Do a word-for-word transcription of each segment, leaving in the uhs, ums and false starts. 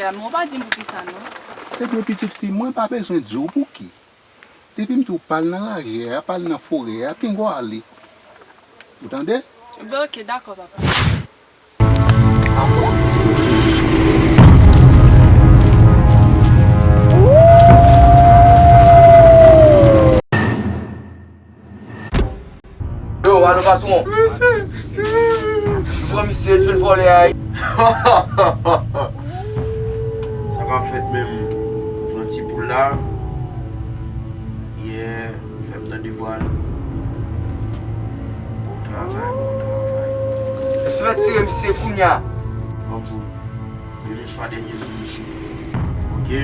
Lanmou, pa di m poukisa non. Ebyen, pitit fi, mwen pa bezwen di w pouki. Depi m di w pa al nan lajè a, pa al nan forè a, pinga w ale. Ou tande? Ebyen, oke, dakò, papa. Yo, alo, patwon. Yo pran misye, jwenn vòlè a. Sa k ap fèt menm? Pran ti poul la. Yeah, fè m tande vwa l. Bon travay, bon travay. Èske w mèt tire misye kounye a? Ban m di w, demen swa dènye jou misye. Oke?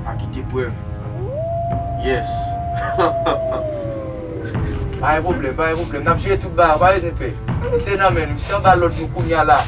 Pa kite prèv. Yes. Pa gen pwoblèm, pa gen pwoblèm. N ap jere tout bagay, pa bezwen pè. Misye nan men nou, misye anba lòd nou kounye a la.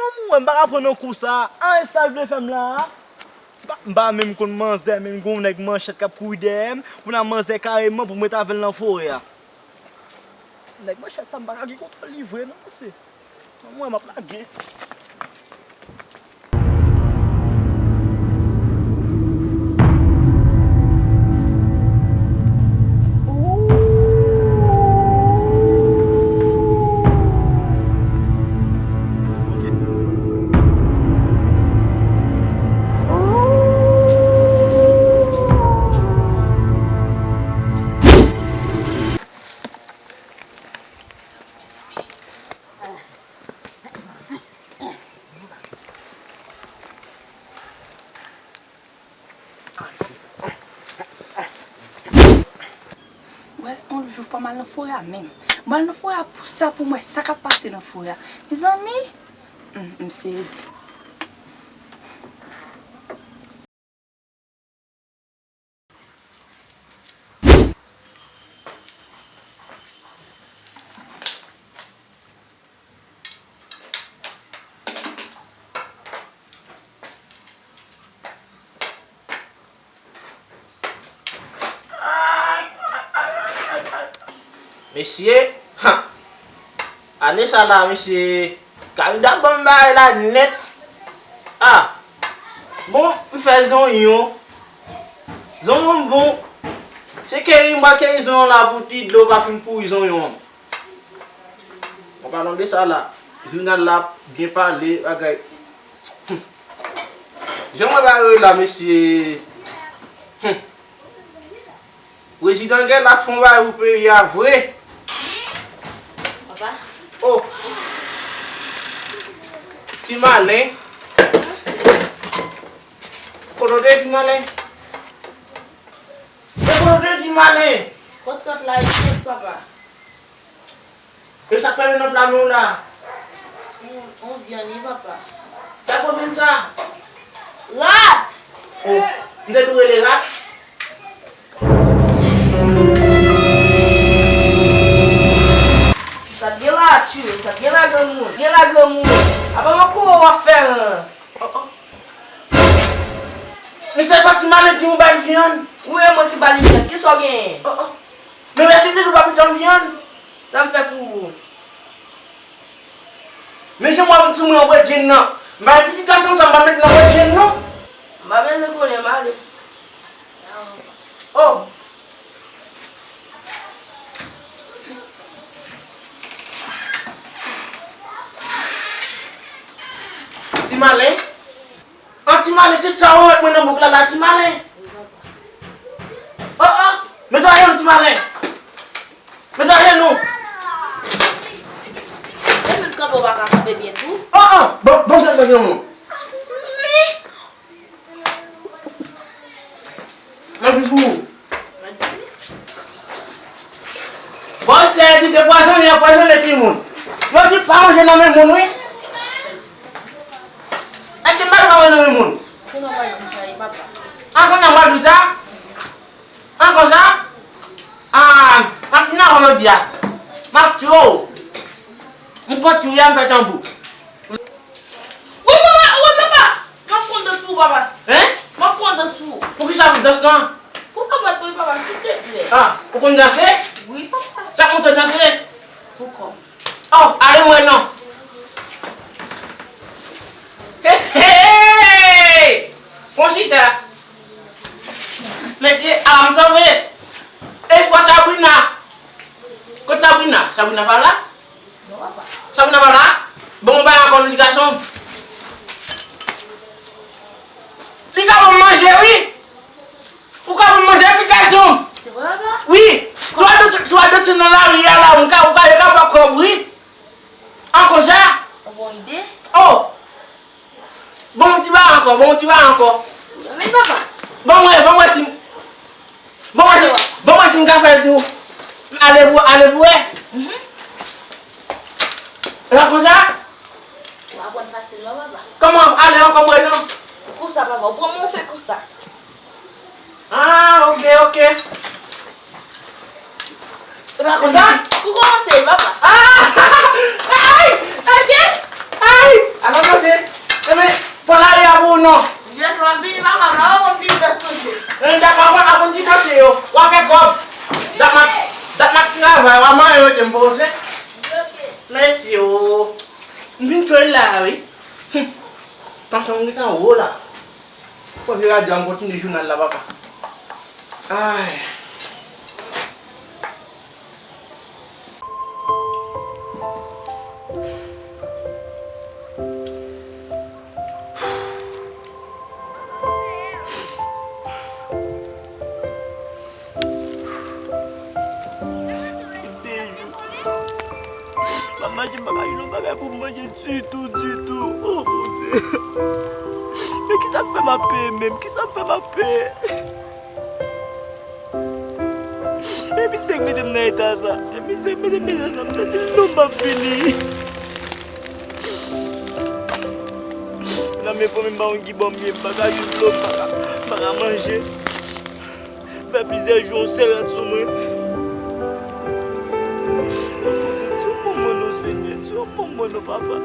Manman mwen, m pa ka pran nan kou sa. Anyen sa l vle fè m la a? M pa, m pa menm konn manzè, menm gen yon nèg manchèt k ap kouri dèyè m. Kounye a manzè kareman pou m ret avè l nan forè a. Nèg manchèt sa, m pa ka gen kontwòl li vre non, mesye. Mwen, m ap lage. Wè, yon jou fò m al nan forè a menm. M al nan forè a pou sa, pou m wè sa k ap pase nan forè a. Mezanmi, hmm, m sezi. Mesye, ha! Ane sa la, mesye, Karida ban m bagay la nèt. Ah! Bon, m fè zonyon. Zonyon bon. Se keri m pa keri zonyon la pou ti dlo pa fin pouri zonyon an. An palan de sa la, jounal la ap byen pale, bagay. Hmm. Jan mwen ba yo la, mesye. Hmm. Prezidan gen la fon bagay pou peyi a vre. Papa. Oh. Ti malen. Kote w te ye, ti malen? E kote w te ye, ti malen? Kot kòt la isit, papa. E sa k fè menm nan pla men w la? On, on vyann wi, papa. Sa k pwoblèm sa? Rat! Oh, m te tou rele rat? Sa t gen la, tchou, sa t gen la, granmoun. Gen la, granmoun. Apa m ap kouri w ap fè rans. Oh, oh. Misye fè Ti Malen di ou ba l vyann. Ou e mwen ki ba li vyann. Kisa w genyen? Oh, oh. Men èske m te di w pa mete m vyann? Sa m fè pou ou? Men jan m wè w sou mwen an bwè djenn nan. M pa gen pitit gason sa m pa met nan bwè djenn non. M pa bezwen konnen, m ale. Oh. Ti Malen. An Ti Malen, se sa ou wè mwen nan bouk la la, Ti Malen. Oh, oh, mete ajenou, Ti Malen. Mete ajenou. Depi l kanpe, w pa ka kanpe byen tou. Oh, oh, bon, bon, se nan moun. Nan fifou. Bon, sè di se pwazonnen, pwazonnen timoun. Yo di pa manje nan men moun, wi. Èske m pa dwe manje nan men moun? Kounye a w pral di m sa, wi, papa. An, kounye a m pral di w sa? An, konsa? Ah, m ap fin avè w jodi a. M ap tiye w. M konn tiye w, m fè tanbou. Wi, papa, wi, papa. M ap fè yon dans pou ou, papa. Hein? M ap fè yon dans pou ou. Poukisa pou dans lan? Pou papa, pou papa, silteplè. Ah, ou konn danse? Wi, papa. Sa k montre w danse? Pou kò m. Oh, ale mwen non. Hey, hey! Bon chita. Mesye, ala m sove. E fò Sabrina. Kot Sabrina? Sabrina pa la? Non, papa. Sabrina pa la? Bon, mwen pa ankò, nou ti gason. Li ka ban m manje, wi. Ou ka ban m manje, wi, gason. Se vre, papa? Wi. Si w al danse, si w al danse nan lari a la, ou ka, ou ka, ou ka ba kòb, wi. An konsa? Ou bon ide? Oh! Bon, yon ti bagay ankò, bon, yon ti bagay ankò. Men papa. Bon, mwen, bon, mwen, si m, bon, mwen, si, bon, mwen, si m ka fè l tou. Ale pou, ale pou wè. Mhm. E pa konsa? W aprann fasil, non, papa. Kòman? Ale ankò, mwen, non. Konsa, papa. Ou pran mwen, ou fè konsa. Ah, ok, ok. Se pa konsa? Pou kòmanse, papa. Ah! Ay! Ay! Ay! Ala kòmanse. Enben, fò lari a pou ou non. Jwèt w ap vini, papa, m ap aprann ti dans toujou. Enben, dakò, aprann, aprann ti dans yo. W ap fè kòb. Dat m ap, dat m ap travay, w ap manyen mete m panse. Ok. Mèsi, o. M vin twèl la, wi. Hum. Tansyon m gentan wo la. Fò m vire radyo a, m kontinye jounal la, papa. Ay. Gen de jou. M ap manje, m pa ka jwenn yon bagay pou m manje ditou, ditou. O Bondye. Men kisa k fè m ap peye menm? Kisa k fè m ap peye? E misye k mete m nan eta sa. E misye k mete m nan eta sa. M santi m non m ap fini. Nan men fanmi m pa konn ki bò m ye. M pa ka jwenn dlo, m pa ka, m pa ka manje. Fè plizyè jou yon sèl rad sou mwen. O Bondye, di yon mo mwen non, Senyè, di yon mo mwen non, papa.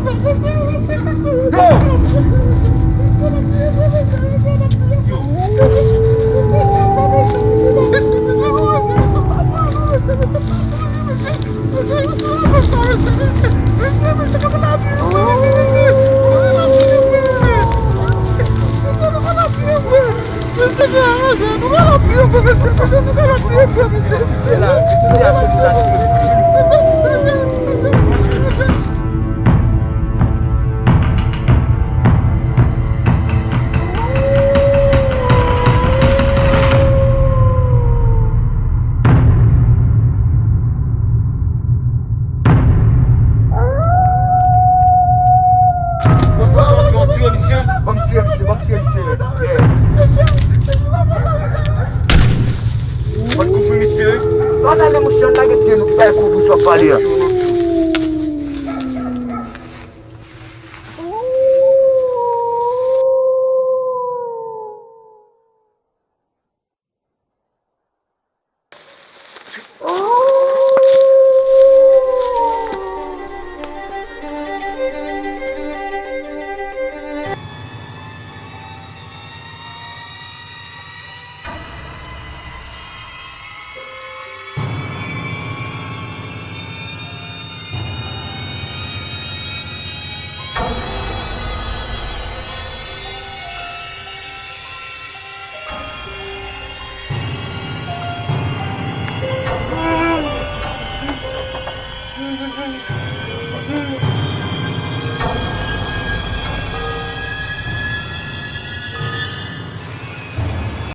Bon, sa, sa, sa, tire misye. Ban m tire misye, ban m tire misye. Yeah. Ban m kouvri misye. Ann ale, monchè, ann lage pye nou, bay kouvri sa w ap pale a.